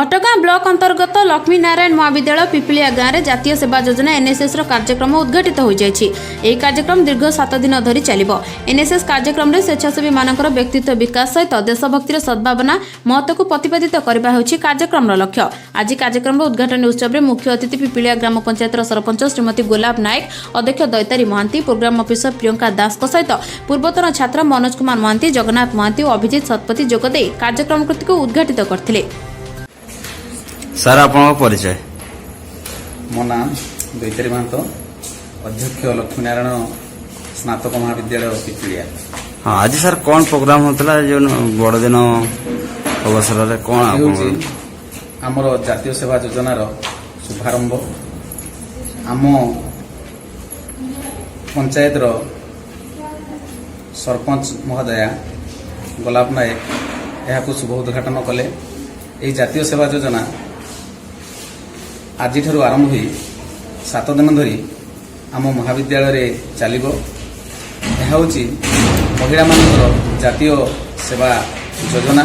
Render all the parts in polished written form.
ଘଟଗାଁ ବ୍ଲକ ଅନ୍ତର୍ଗତ ଲକ୍ଷ୍ମୀନାରାୟଣ ମହାବିଦ୍ୟାଳୟ ପିପିଳିଆ ଗାଁରେ ଜାତୀୟ ସେବା ଯୋଜନା ଏନ୍ଏସ୍ଏସ୍ର କାର୍ଯ୍ୟକ୍ରମ ଉଦ୍ଘାଟିତ ହୋଇଯାଇଛି। ଏହି କାର୍ଯ୍ୟକ୍ରମ ଦୀର୍ଘ 7 ଦିନ ଧରି ଚାଲିବ। ଏନ୍ଏସ୍ଏସ୍ କାର୍ଯ୍ୟକ୍ରମରେ ସ୍ୱେଚ୍ଛାସେବୀମାନଙ୍କର ବ୍ୟକ୍ତିତ୍ୱ ବିକାଶ ସହିତ ଦେଶଭକ୍ତିର ସଦ୍ଭାବନା ମହତ୍ୱକୁ ପ୍ରତିପାଦିତ କରିବା ହେଉଛି କାର୍ଯ୍ୟକ୍ରମର ଲକ୍ଷ୍ୟ। ଆଜି କାର୍ଯ୍ୟକ୍ରମର ଉଦ୍ଘାଟନୀ ଉତ୍ସବରେ ମୁଖ୍ୟ ଅତିଥି ପିପିଳିଆ ଗ୍ରାମ ପଞ୍ଚାୟତର ସରପଞ୍ଚ ଶ୍ରୀମତୀ ଗୋଲାପ ନାୟକ, ଅଧ୍ୟକ୍ଷ ଦୈତାରୀ ମହାନ୍ତି, ପ୍ରୋଗ୍ରାମ ଅଫିସର ପ୍ରିୟଙ୍କା ଦାସଙ୍କ ସହିତ ପୂର୍ବତନ ଛାତ୍ର ମନୋଜ କୁମାର ମହାନ୍ତି, ଜଗନ୍ନାଥ ମହାନ୍ତି ଓ ଅଭିଜିତ ଶତପଥୀ ଯୋଗଦେଇ କାର୍ଯ୍ୟକ୍ରମଟିକୁ ଉଦ୍ଘାଟିତ କରିଥିଲେ। ସାର୍, ଆପଣଙ୍କ ପରିଚୟ? ମୋ ନାମ ଦୈତାରୀ ମହାନ୍ତ, ଅଧ୍ୟକ୍ଷ, ଲକ୍ଷ୍ମୀନାରାୟଣ ସ୍ନାତକ ମହାବିଦ୍ୟାଳୟ, ପିପିଳିଆ। ହଁ, ଆଜି ସାର୍ କ'ଣ ପ୍ରୋଗ୍ରାମ ହେଉଥିଲା? ଏ ଯୋଉ ବଡ଼ଦିନ ଅବସରରେ କ'ଣ ହେଉଛି ଆପଣଙ୍କର? ଆମର ଜାତୀୟ ସେବା ଯୋଜନାର ଶୁଭାରମ୍ଭ। ଆମ ପଞ୍ଚାୟତର ସରପଞ୍ଚ ମହୋଦୟା ଗୋଲାପ ନାୟକ ଏହାକୁ ଶୁଭ ଉଦ୍ଘାଟନ କଲେ। ଏହି ଜାତୀୟ ସେବା ଯୋଜନା ଆଜିଠାରୁ ଆରମ୍ଭ ହୋଇ 7 ଦିନ ଧରି ଆମ ମହାବିଦ୍ୟାଳୟରେ ଚାଲିବ। ଏହା ହେଉଛି ମହିଳାମାନଙ୍କର ଜାତୀୟ ସେବା ଯୋଜନା।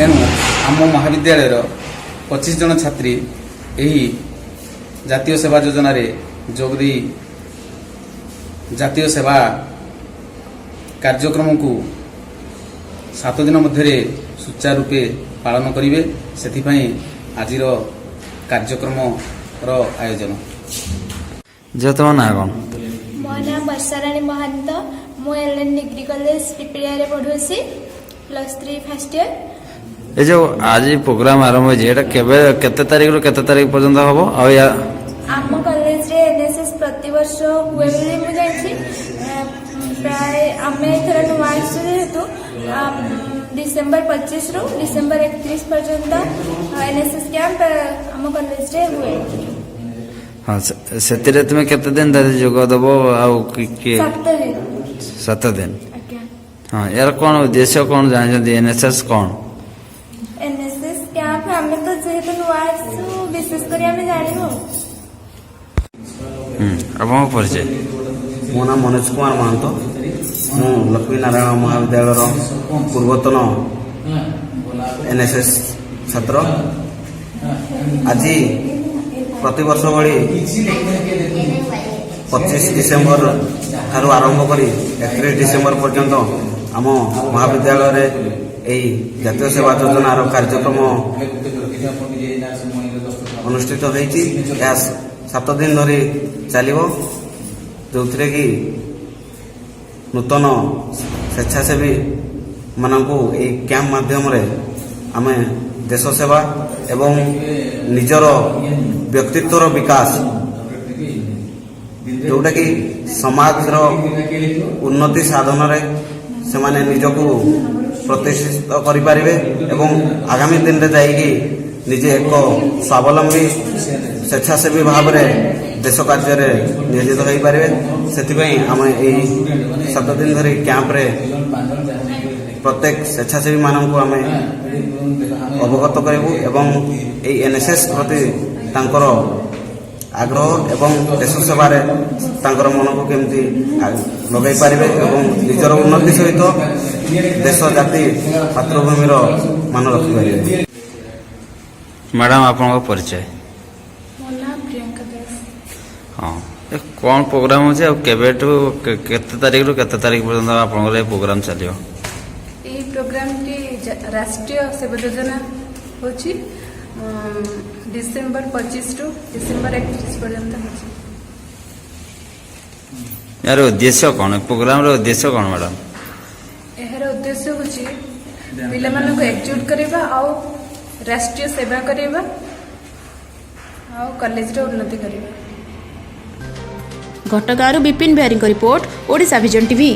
ଏଣୁ ଆମ ମହାବିଦ୍ୟାଳୟର 25 ଜଣ ଛାତ୍ରୀ ଏହି ଜାତୀୟ ସେବା ଯୋଜନାରେ ଯୋଗ ଦେଇ ଜାତୀୟ ସେବା କାର୍ଯ୍ୟକ୍ରମକୁ 7 ଦିନ ମଧ୍ୟରେ ସୁଚାରୁ ରୂପେ ପାଳନ କରିବେ। ସେଥିପାଇଁ ଆଜିର କାର୍ଯ୍ୟକ୍ରମର ଆୟୋଜନ। ଝିଅ, ତମ ନାଁ କ'ଣ? ମୋ ନାଁ ବର୍ଷାରାଣୀ ମହାନ୍ତ। ମୁଁ ଏଲ୍ ଏନ୍ ଡିଗ୍ରୀ କଲେଜ, ପିପିଳିଆରେ ପଢ଼ୁଅଛି, +3 ଫାର୍ଷ୍ଟ ଇୟର। ଏ ଯୋଉ ଆଜି ପ୍ରୋଗ୍ରାମ ଆରମ୍ଭ ହେଇଛି, ଏଇଟା କେବେ, କେତେ ତାରିଖରୁ କେତେ ତାରିଖ ପର୍ଯ୍ୟନ୍ତ ହବ ଆଉ ୟା ଆମ କଲେଜରେ ଏନ୍ଏସ୍ଏସ୍ ପ୍ରତିବର୍ଷ ହୁଏ ବୋଲି ମୁଁ ଜାଣିଛି। ପ୍ରାୟ ଆମେ ଏଥର ନୂଆ ଆସିଛୁ ଯେହେତୁ, ଡିସେମ୍ବର 25ରୁ ଡିସେମ୍ବର 31 ପର୍ଯ୍ୟନ୍ତ ଏନ୍ଏସ୍ଏସ୍ କ୍ୟାମ୍ପ ଆମ କଲେଜରେ ହୁଏ। ହଁ, ସେଥିରେ ତୁମେ କେତେ ଦିନ ଧରି ଯୋଗ ଦବ ଆଉ କିଏ? 7 ଦିନ। 7 ଦିନ? ଆଜ୍ଞା। ହଁ, ଏହାର କ'ଣ ଉଦ୍ଦେଶ୍ୟ କ'ଣ ଜାଣିଛନ୍ତି? ଏନ୍ଏସ୍ଏସ୍ କ'ଣ? ଏନ୍ଏସ୍ଏସ୍ କ୍ୟାମ୍ପ ଆମେ ତ ଯେହେତୁ ନୂଆ ଆସିଛୁ, ବିଶେଷ କରି ଆମେ ଜାଣିନୁ। ଆପଣଙ୍କ ପରିଚୟ? ମୋ ନାଁ ମନୋଜ କୁମାର ମହାନ୍ତ। ମୁଁ ଲକ୍ଷ୍ମୀନାରାୟଣ ମହାବିଦ୍ୟାଳୟର ପୂର୍ବତନ ଏନ୍ଏସ୍ଏସ୍ ଛାତ୍ର। ଆଜି ପ୍ରତିବର୍ଷ ଭଳି 25 ଡିସେମ୍ବର ଠାରୁ ଆରମ୍ଭ କରି 31 ଡିସେମ୍ବର ପର୍ଯ୍ୟନ୍ତ ଆମ ମହାବିଦ୍ୟାଳୟରେ ଏହି ଜାତୀୟ ସେବା ଯୋଜନାର କାର୍ଯ୍ୟକ୍ରମ ଅନୁଷ୍ଠିତ ହୋଇଛି। ଏହା 7 ଦିନ ଧରି ଚାଲିବ, ଯେଉଁଥିରେ କି ନୂତନ ସ୍ୱେଚ୍ଛାସେବୀ ମାନଙ୍କୁ ଏହି କ୍ୟାମ୍ପ ମାଧ୍ୟମରେ ଆମେ ଦେଶ ସେବା ଏବଂ ନିଜର ବ୍ୟକ୍ତିତ୍ୱର ବିକାଶ, ଯେଉଁଟାକି ସମାଜର ଉନ୍ନତି ସାଧନରେ ସେମାନେ ନିଜକୁ ପ୍ରତିଷ୍ଠିତ କରିପାରିବେ ଏବଂ ଆଗାମୀ ଦିନରେ ଯାଇକି ନିଜେ ଏକ ସ୍ୱାବଲମ୍ବୀ ସ୍ୱେଚ୍ଛାସେବୀ ଭାବରେ ଦେଶ କାର୍ଯ୍ୟରେ ନିୟୋଜିତ ହୋଇପାରିବେ। ସେଥିପାଇଁ ଆମେ ଏହି 7 ଦିନ ଧରି କ୍ୟାମ୍ପରେ ପ୍ରତ୍ୟେକ ସ୍ୱେଚ୍ଛାସେବୀମାନଙ୍କୁ ଆମେ ଅବଗତ କରିବୁ ଏବଂ ଏହି ଏନ୍ଏସ୍ଏସ୍ ପ୍ରତି ତାଙ୍କର ଆଗ୍ରହ ଏବଂ ଦେଶ ସେବାରେ ତାଙ୍କର ମନକୁ କେମିତି ଲଗାଇ ପାରିବେ ଏବଂ ନିଜର ଉନ୍ନତି ସହିତ ଦେଶ, ଜାତି, ମାତୃଭୂମିର ମାନ ରଖିପାରିବେ। ମ୍ୟାଡ଼ାମ, ଆପଣଙ୍କ ପରିଚୟ? ମୋ ନାଁ ପ୍ରିୟଙ୍କା ଦାସ। ହଁ, ଏ କ'ଣ ପ୍ରୋଗ୍ରାମ ହେଉଛି ଆଉ କେବେଠୁ କେତେ ତାରିଖରୁ କେତେ ତାରିଖ ପର୍ଯ୍ୟନ୍ତ ଆପଣଙ୍କର ଏ ପ୍ରୋଗ୍ରାମ ଚାଲିବ? ଏହି ପ୍ରୋଗ୍ରାମଟି ରାଷ୍ଟ୍ରୀୟ ସେବା ଯୋଜନା ହେଉଛି, ଡିସେମ୍ବର 25ରୁ ଡିସେମ୍ବର 31 ପର୍ଯ୍ୟନ୍ତ ହେଉଛି। ଏହାର ଉଦ୍ଦେଶ୍ୟ କ'ଣ? ଏ ପ୍ରୋଗ୍ରାମର ଉଦ୍ଦେଶ୍ୟ କ'ଣ, ମ୍ୟାଡ଼ାମ? ଏହାର ଉଦ୍ଦେଶ୍ୟ ହେଉଛି ପିଲାମାନଙ୍କୁ ଏକଜୁଟ କରିବା ଆଉ ରାଷ୍ଟ୍ରୀୟ ସେବା କରିବା ଆଉ କଲେଜର ଉନ୍ନତି କରିବା। ଘଟଗାଁରୁ ବିପିନ ବିହାରୀଙ୍କ ରିପୋର୍ଟ, ଓଡ଼ିଶା ଭିଜନ ଟିଭି।